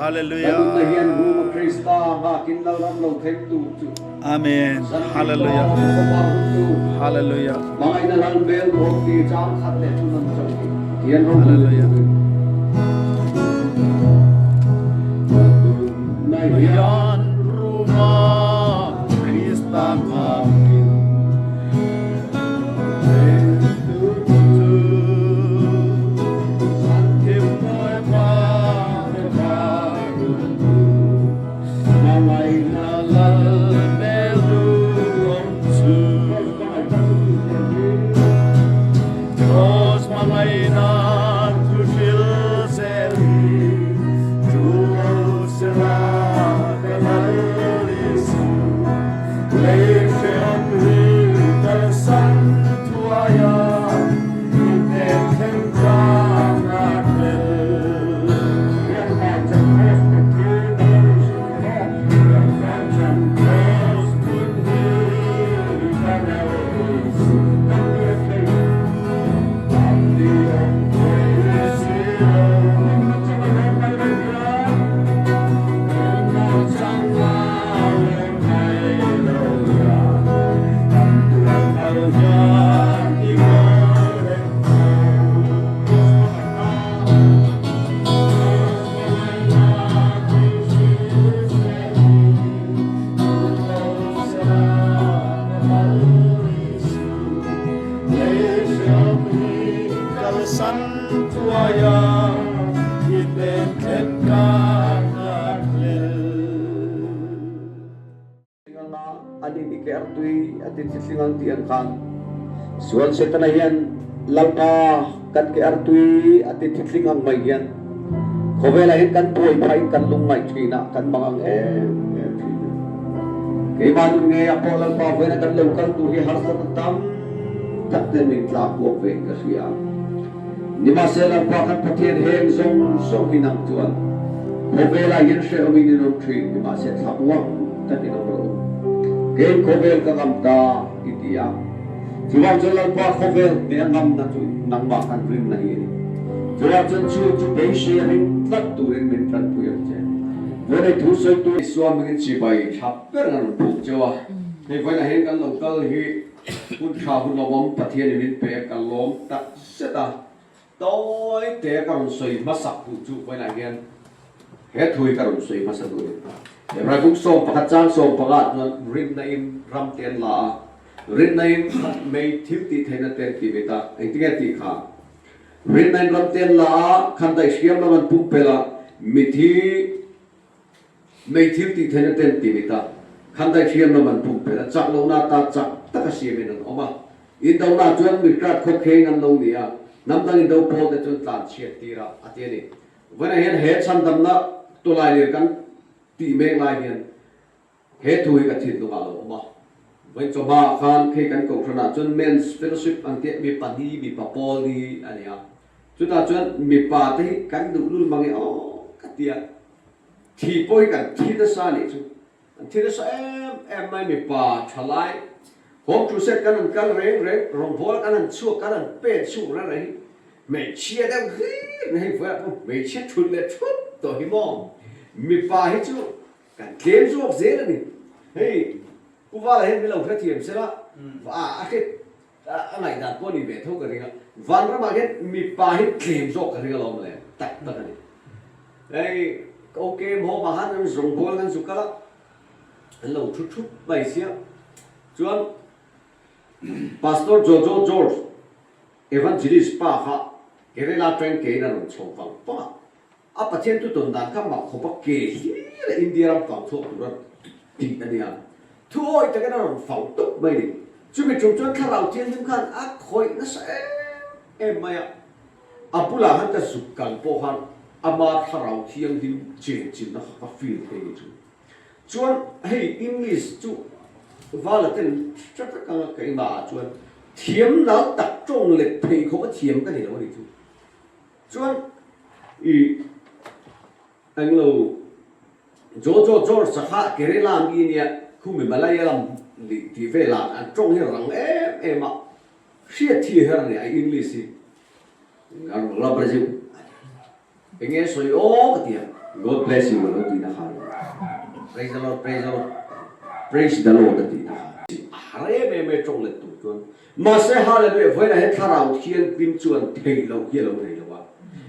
Hallelujah. Kan nunna hian Ruma Krista nghakin Lalram lo thleng tu chu. Amen. Hallelujah. Hallelujah. Hmangaihna lal hmel duhawm ti chang khat leh chu nan chauh hi Pathian ropui Hallelujah. Nunna hian Hian Ruma Krista nghakin Sual Setana hian Lalpa kan ke artui a ti thitling ang mai hian khawvelah hian kan buai phah in kan lungngaih thin a, kan mang ang em em thin a. Keimah nun ngei ah pawh Lalpa vawiin a kan lo kal tur hi harsatna tam tak ten min tlak buak ve in ka hria. Nimahse Lalpa kan Pathian heng zawng zawng hi nang chuan khawvelah hian hrehawm in in awm thin, nimahse thlamuang tak in awm rawh u. Kei khawvel ka ngam ta i ti a. Chuvang chuan Lalpa khawvel hmeh a ngamna chu nangmah kan rinna hi a ni. Chuvang chuan chu chu beisei a ring tlat turin min tanpui ang che. Vawiin ei thu sawitu Isua hmingin chibai tha ber an rawn phuk cheu a. Hei vawiinah hian kan lo kal hi hun tha hun lo awm Pathianin min pe a, ka lawm tak zet a. Tawi te ka rawn sawi hmasak duh chu vawiinah hian he thu hi ka rawn sawi hmasa duh a ni. Hebrai buk 11 chang 15 chuan rinna in ram te an la a, rinna in mei thil tih theihna te an ti ve ta. Engtinge tih kha? Rinna in ram te an la a, khan daih hriam lam an pumpelh a, mithi Mei thil tih theihna te an ti mit a, khan daihriam lam an pumpelh a, chak lohna ata chak taka siamin an awm a. Indona chuan Mikrat khaw kheng an lo ni a, hnam dang indo pawl te chuan tlan chhiat tir a, a ti a ni. Vawiinah hian he chhandamna tawlailir kan tih mek lai hian he thu hi ka thinlungah a lo awm a. Vawiin chawhma ah khan khei kan kohhranah chuan Men's Fellowship ang tih mipa ni, mipa pawl ni a ni a. Chutah chuan mipa te hi kan duh lul mang e aw ka ti a. Thi pawh hi kan thi nasa nih chu. Kan thi nasa em em mai mipa thalai home crusade kan han kal reng reng rawngbawla kan han chhuak kan han pen chhuak reng reng hi hmeichhia deuh hlir ni hei vawiah pawh hmeichhia thut leh thut tawh hi maw mipa hi chu kan tlem zawk zel a ni. Hei Pu Vala hian min lo hrethiam sela a hre A ngaihdan pawh a ni ve tho ka ring a, vanramah hian mipa hi tlem zawk ka ring alawm le, tak tak a ni. Hei ok maw mah han an zawng bawl kan zuk kal a, an lo thu thup mai sia. Chuan Pastor Jojo George Evangelist pa kha Kerala train kein a rawn chho vang vang a, a Pathian thu tawn dan kha mah khawp a ke hlir a India ram fang chhuak tura tih a nia. Thu awi takin a rawn fang tawp mai a ni. Chumi tum chuan thlarau thianghlim khan a khawih nasa em em mai a, a bulah khan ka zuk kal pawh khan ama thlarau thianghlim chen chinna kha ka feel thei ni chu. Chuan hei English chu vala ten hre vek anga keimah ah chuan thiam nal tak tawng let phei khawp a thiam ka ni lo a ni chu. Chuan i englo Jojo George kha Kerala mi nia khumi Malayalam lih tih velah an tawng hi rang em em a, hriat thi her a ni a English hi la Brazil enge sawi aw ka ti a. God bless you a lo tihna kha a ni. Praise the Lord, praise the Lord, praise the Lord a tihna kha. A har em em e tawng let tur chuan. Mahse Hallelujah vawiinah hian Thlarau Thianghlim chuan theih loh hi a lo nei lo a.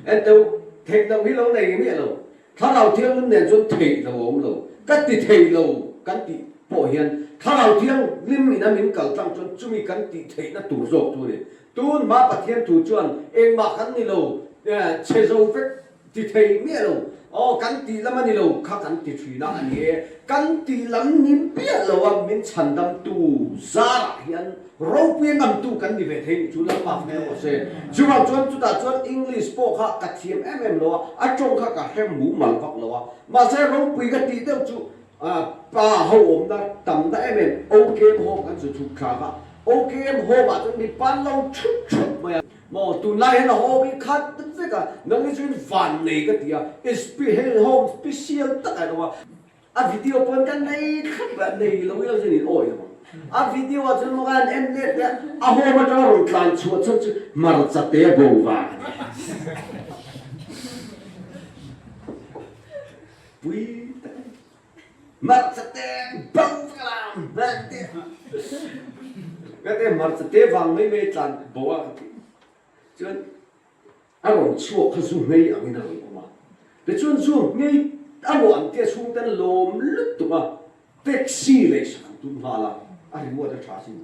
Enteu, theih loh hi lo nei miah lo. Thlarau Thianghlim nen chuan theih lo a awm lo. Ka ti thei lo kan tih pawh hian Thlarau Thianghlim ina min kal tlang chuan chumi kan tih theihna tur zawk chu a ni. Tun hma Pathian thu chuan engmah kan ni lo, chhe zo vek ti thei miah lo, aw kan tih lam a ni lo kha kan ti thin a, a ni e. Kan tih lam ni miah lo a min chhandamtu zarah hian ropui a ngamtu kan ni ve thei nih chu Lalpa hmel rawh se. Chuvang chuan chutah chuan English pawh kha ka thiam em em lo a, a tawng kha ka hre mumal vak lo a, mahse ropui ka tih deuh chu Pa ho awmna tamna em em OKM Home kan chu chhuk thlak a, OKM Home ah chuan mi pan lo thup thup mai a, maw tunlai hian a home hi khat vek a, nang hi chuan van nei ka ti a, hei home special tak a awm a, a video pawn ka nei thlap a, nei lo ila chuan in awi lo ang, a video ah chuan maw ka han en let leh a, a home atanga rawn tlan chhuah chhan chu hmarcha te a bo vang a ni. Pui tak a ni. Hmarcha te bo vek a lam hman te. Ka te hmarcha te vang mai mai tlan bo a ka ti. Chuan a rawn chhuak kha zu ngei angin a rawn awm a. Tichuan zu ngei a maw an tia chhungten lawm lutuk a taxi lei sak an tum nghal a, a reward a tha sin.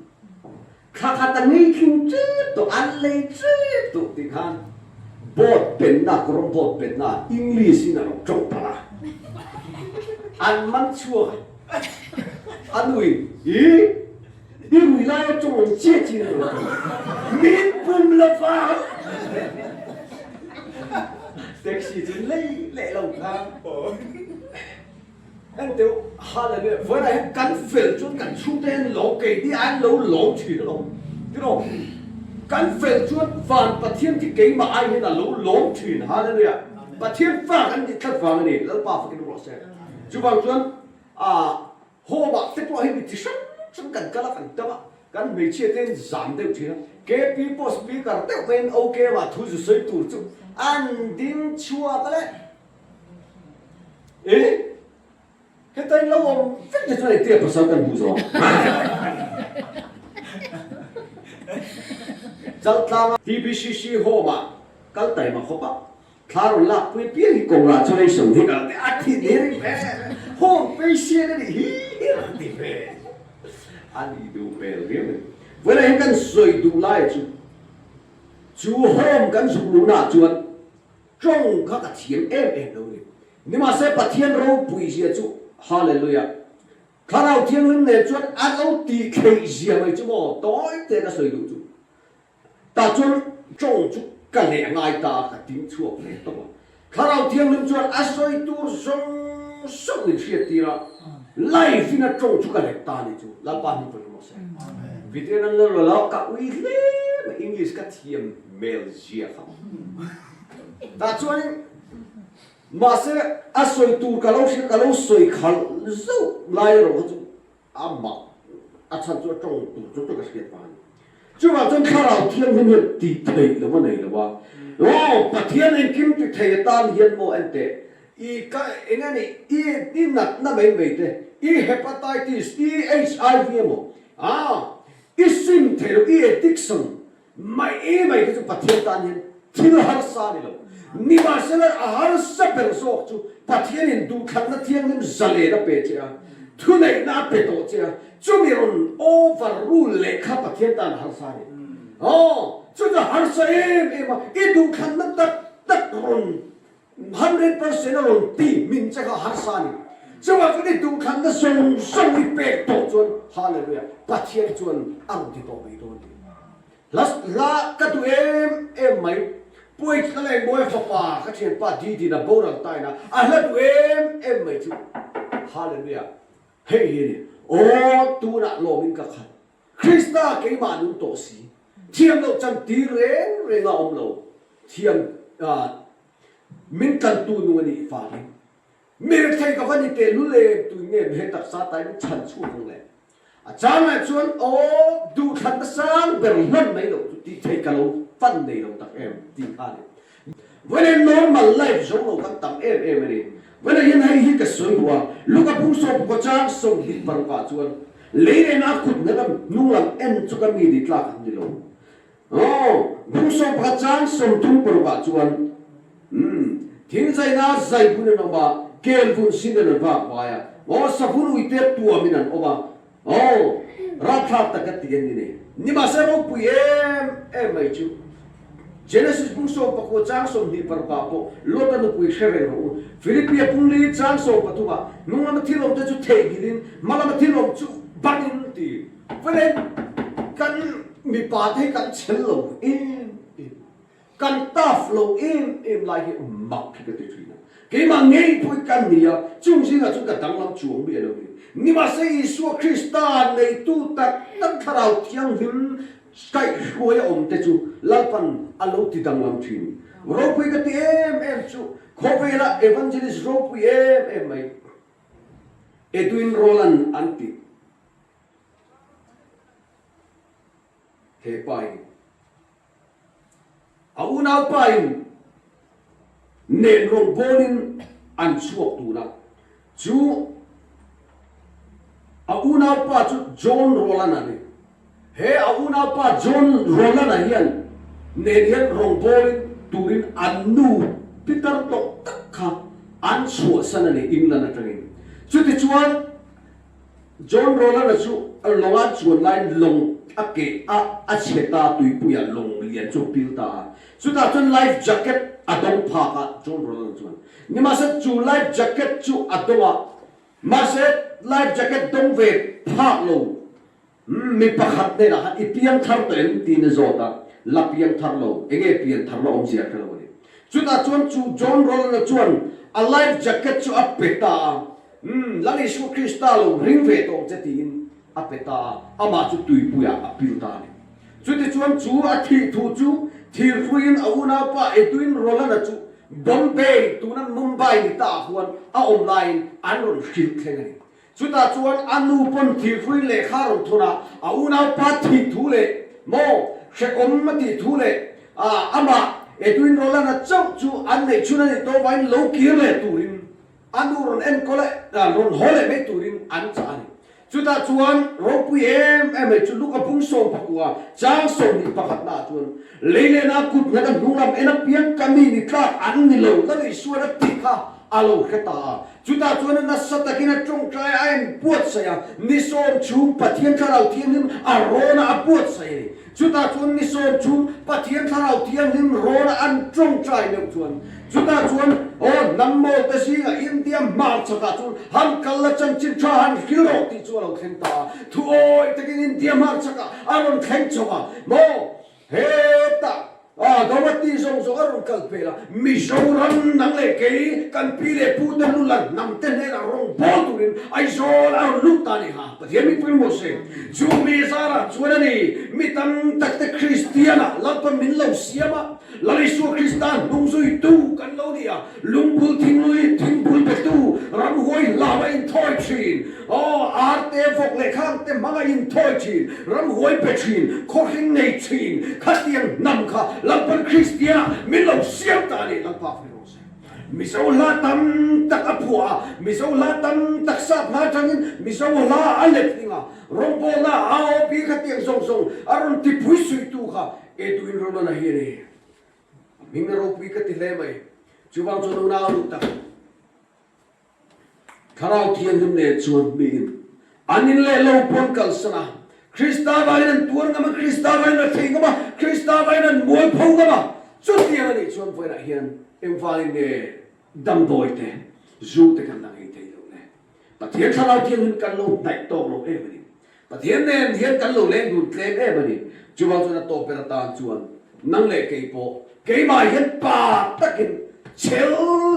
Thla khat a ngei tling tep tawh, an lei tep tawh tih khan board penna, kawrawng board penna English in a lo tawng palh a. An man chhuak a, a nuin, I, i rui lai a tawng ang chiah chin a lo tawng. Min pum lo va! Taxi chu lei leh lo kha. En deuh hallelujah vawiinah hian kan fel chuan kan chhungte hian lo keini an lo lawm thin alawm tiraw kan fel chuan van Pathian khi keimah ai hian a lo lawm thin hallelujah Pathian fa kan nih tlat vang a ni Lalpa fakin rawh se chuvang chuan ah home ah te pawh hi mi chi hrang hrang kan kal a kan tam a kan hmeichhia te hian zam deuh thin a KP pawh speaker deuh maiin OKM ah thu zu sawi tur chu an ding chhuak a le. E, heta in lo awm vek te chuan engtia pasal kan hmuh zawng? Chaltlanga TBCC Home ah kal taima khawp a, thla rawn lak pui piang hi congratulation hi ka ti a thi ni ring ve home patient a nih hi hi rawn ti ve a nih duh hmel viau mai. Vawilah hian kan sawi duh lai chu chu home kan zuk luhnaah chuan Tawng kha ka thiam em em lo ni. Nimahse Pathian ropui zia chu Hallelujah. Thlarau Thianghlim nen chuan a lo tih theih zia mai chu maw tawi te ka sawi duh chu. Tah chuan tawng chu ka leh ngai ta a ka ting chhuak ve tawp a. Thlarau Thianghlim chuan a sawi tur zawng zawng min hriat tir a, live in a tawng chu ka let ta ni chu. Lalpa hming pawhin rawh se. Video nan la lo ka ui hle mai English ka thiam hmel zia kha. Tah chuanin mahse a sawi tur ka lo hria ka lo sawi khalh zauh lai erawh kha chu a mah a chhan chu a tawng tur chu ka hriat vang a ni. Chuvang chuan Thlarau Thianghlim hian tih theih lo a nei lo a, aw Pathian engkim ti thei atan hian maw enteh i ka eng a nih i i natna mai mai te i hepatitis i HIV emaw a i sim thei lo i addiction Mai e mai kha chu Pathian tan hian thil harsa a ni lo. Nimahsela a harsa ber zawk chu Pathianin duhthlanna thianghlim zalen a pe che a, thuneihna a pe tawh che a, chumi rawn over rule leh kha Pathian tan a harsa a ni. Aw, chu chu a harsa em em a, i duhthlanna tak tak rawn 100% a rawn ti min che kha harsa a ni. Chuvang chuan i duhthlanna zawng zawng i pek tawh chuan Hallelujah, Pathian chuan a rawn ti tawh mai dawn tih. Hla hla ka duh em em mai. Puai ka leng mawi fapa ka thianpa Didin a boral tain a, a hla duh em em mai chu Hallelujah. Hei hi a ni. Aw tunah lawmin ka khat. Krista keimah nung tawh si. Thiam loh chan tir reng reng a awm lo. Thiam min tlantu nung a nih vangin mirthei ka va ni teh lul em tui nge he taksa tain min chhan chhuak ang le. A changah chuan aw duhthlanna sang ber hlan mai loh chu tih theih ka lo fan nei lo tak em tih kha a ni. Vawiin normal life zo lo kan tam em em a ni. Vana hian hei hi ka sawi duh a, Luka pung sawmpakua chang 26 ah chuan lei lehna a khut nghet a hnung lam en chu ka mi ni tlak an ni lo. Aw, bung 11 chang 36 ah chuan umm thingzaina zai vun an awm a, kel vun sin in an vak vai a, aw savun uite tuam in an awm a, aw rapthlak tak a ti an ni ne. Nimahse ropui em em mai chu Genesis bung 19 chang 26 ah pawh Lota nupui hre reng rawh u. Philippia bung li chang 13 ah hnung lama thil awm te chu theihnghilh in hma lama thil awm chu ban in ti. Velen kan mipa te hi kan chhel lo em em, kan tough lo em em lai hi mak hi ka ti thin a. Keimah ngei pawh hi kan ni a, chung zingah chuan ka danglam chuang miah lo ni. Nimahse Isua Krista neitu tak tak Thlarau Thianghlim kaihhruai a awm te chu Lalpan a lo ti danglam thin. Ropui ka ti em em chu khawvela evangelist ropui em em mai Edwin Roland an ti. He pa in a unaupa in nen rawngbâwl in an chhuak tun a, chu a unaupa chu John Roland a ni. He a unaupa John Roland a hian nen hian rawngbâwl in turin an nu pitar tawh tak kha an chhuahsan a ni England atangin. Chutichuan John Rowland-a chu lawng a chuan laiin lawng a keh a, a chhe ta, tuipuiah lawng lian chu a pil ta a. Chutah chuan life jacket a dawng phak a, John Rowland chuan. Nimahse chu life jacket chu a dawng a, mahse life jacket dawng ve phak lo mi pakhat hnenah khan i piang thar tawh em tiin a zawt a, la piang thar lo, enge pian thar la awmzia a hre lo a ni. Chutah chuan chu John Rowland-a chuan a life jacket chu a pe ta a, Umm, Lal Isua Krista lo ring ve tawh che tiin a pe ta a, amah chu tuipuiah a pil ta a ni. Chutichuan chu a thih thu chu thirhruiin a unaupa Edwin Roland-a chu Bombay, tuna Mumbai ni ta ah huan a awm laiin an rawn hrilh thleng a ni. Chutah chuan a nu pawn thirhrui lehkha a rawn thawn a, a unaupa thih thu leh maw hrehawm a tih thu leh amah Edwin Roland-a chauh chu an neih chhun a nih tawh avangin lo kir leh turin A nu rawn enkawl a, rawn haw leh mai turin an chah a ni. Chutah chuan ropui em em mai chu Luka bung 19 chang 21 naah chuan lei lehna kut nghat a hnung lam en apiang ka mi ni tlak an ni lo Lal Isuan a tih kha a lo hre ta a. Chutah chuan a nasa takin a tawngtai a en buatsaih a, ni sawm chhung Pathian Thlarau Thianghlim a rawn a a buatsaih a ni. Chutah chuan ni sawm chung Pathian Thlarau Thianghlim rawn a an tawngtai meuh chuan chutah chuan aw hnam mawl te zingah India hmarchakah chuan han kal la chanchin tha han hril rawh tih chu a lo thleng ta a. Thu awi takin India hmarchakah a rawn thleng chho a maw hetah a Gauhati zawng zawng a rawn kal phel a, Mizoram nang leh kei kan pi leh pu te lu la hnam te hnenah rawng bawl turin Aizawl a rawn lut ta a ni ha. Pathian mipui maw se, chu mi zarah chuan a ni, mi tam tak te Kristian-ah Lalpan min lo siam a, Lal Isua Krista hnungzuitu kan lo ni a, lungbul thinglui, thingbul petu, ramhuai hlau a inthawi thin, aw, arte, vawk leh khangte hmang a inthawi thin, ramhuai pe thin, khawhring nei thin, khatiang hnam kha Lalpan Kristian-ah min lo siam ta a ni, Lalpa fai rawh se. Mizo hla tam tak a phuah a, Mizo hla tam tak sap hla atangin Mizo hla a let hling a, rawngbawlna a aw pi kha tiang zawng zawng a rawn tipui suitu kha Edwin Ronan-a hi a ni. A hming a ropui ka ti hle mai. Chuvang chuan unau duh tak Thlarau Thianghlim nen chuan miin an in leh lo pawn kalsan a, Krista vangin an tuar ngam a, Krista vangin an thei ngam a, Krista vangin an mualpho ngam a, chutiang a nih chuan vawiinah hian engvangin nge damdawi te, zu te kan la ngei thei lo le? Pathian Thlarau Thianghlim kan lo hnaih tawk lo em a ni. Pathian nen hian kan lo leng dun tlem em a ni. Chuvang chuan a tawp ber atan chuan nang leh kei pawh keimah hian pa takin, chhel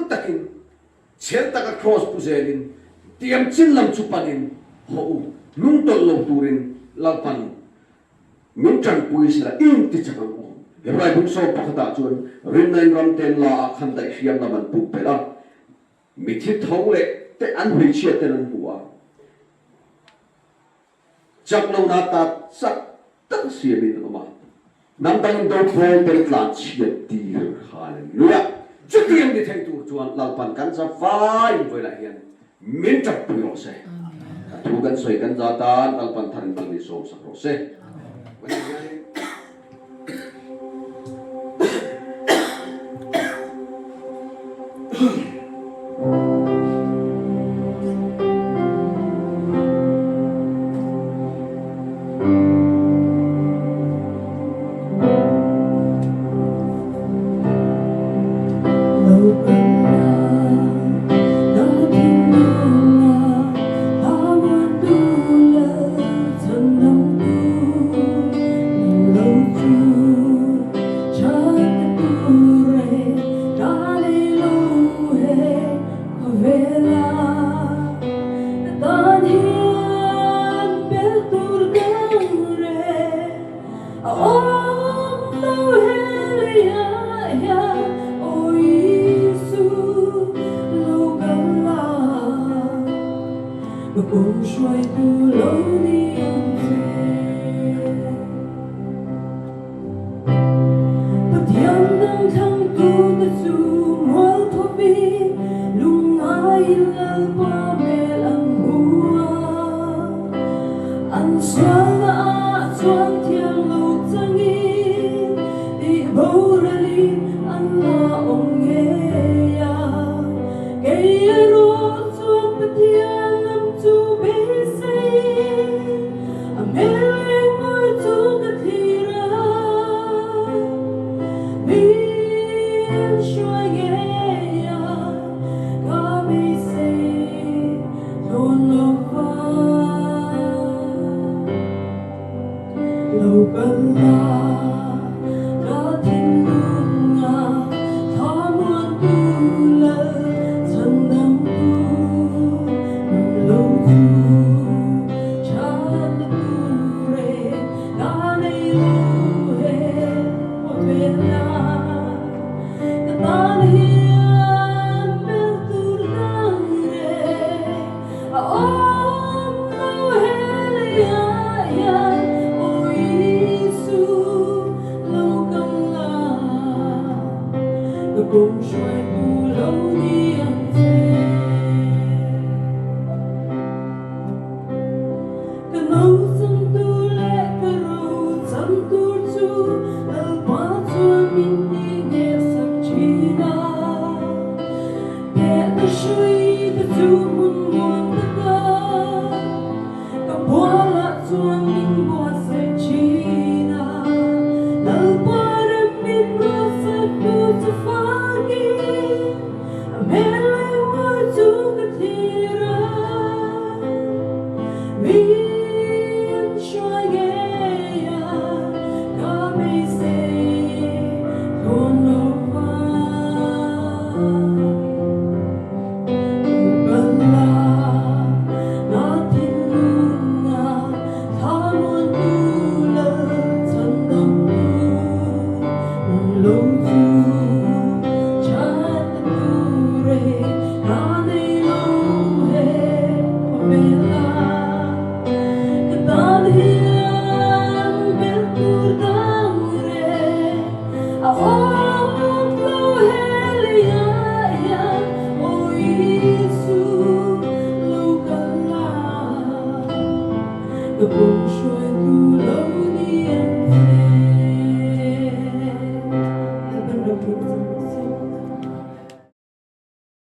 takin, Chhel taka Kraws pu zelin tiam chin lam chu panin haw u, hnung tawlh lo turin Lalpan min tanpui sela in ti chak ang u. Hebrai bung sawm pakhatah chuan rinna in ram ten la ah khan daih hriam lam an puk belh a, mithi tho leh te an hmeichhia ten an hmu a, Chak lo na ta chak tak siamin an awm a, hnam dangin do pawl ten tlan chhiat tir khan an nui a. Chutiang ni thei tur chuan Lalpan kan za vai vawilah hian min ṭappui rawh se. A thu kan sawi kan za tan Lalpan tharin mal min sawmsak rawh se. Vawilah hianin.